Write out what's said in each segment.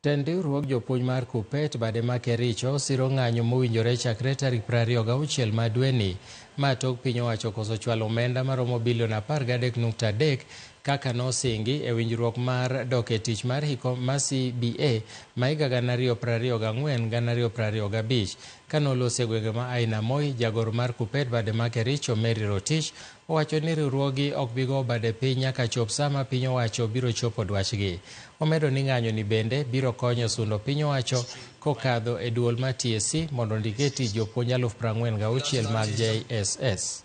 Tend riwruog jopuonj mar KUPPET bade ma Kericho siro ng'anyo mowinjore chakre tarik 26 ma dweni ma tok piny owacho koso chwalo omenda maromo bilion 13.3 kaka nosingi e winjruok mar dok e tich mar hiko ma CBA ma higa 2024-2025. Kanoloso e gwenge ma Ainamoi, jagoro mar KUPPET bade ma Kericho Mary Rotich owacho ni riwruogi ok bi go bade piny nyaka chop sama piny owacho biro chopo dwachgi. Omedo ni ng'anyo ni bende biro konyo sundo piny owacho kokadho e duol mar TSC mondo ondik e tich jopuonj 46,000 mag JSS.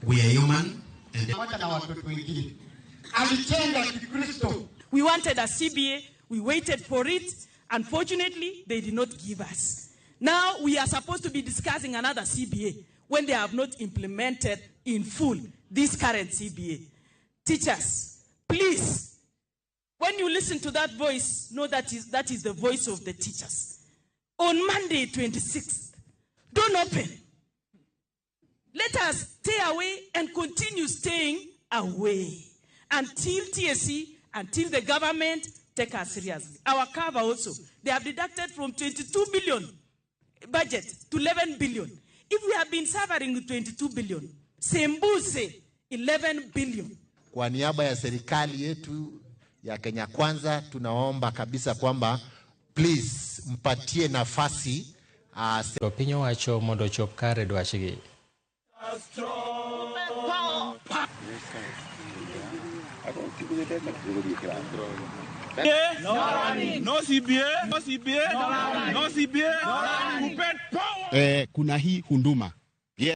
We are human and pamoja na watoto wengine. Alitenga Kikristo. We wanted a CBA. We waited for it. Unfortunately, they did not give us. Now we are supposed to be discussing another CBA when they have not implemented in full this current CBA. Teachers, please, when you listen to that voice, know that is the voice of the teachers. On Monday, 26th, don't open. Let us stay away and continue staying away until TSC, until the government take us seriously. Our cover also, they have deducted from 22 billion budget to 11 billion. If we have been suffering with 22 billion, sembuse 11 billion. Kwa niaba ya serikali yetu ya Kenya Kwanza tunaomba kabisa kwamba please mpatie nafasi Piny owacho mondo ochop kare dwachgi. No CBA, no CBA, no CBA, no. Kuna hii hunduma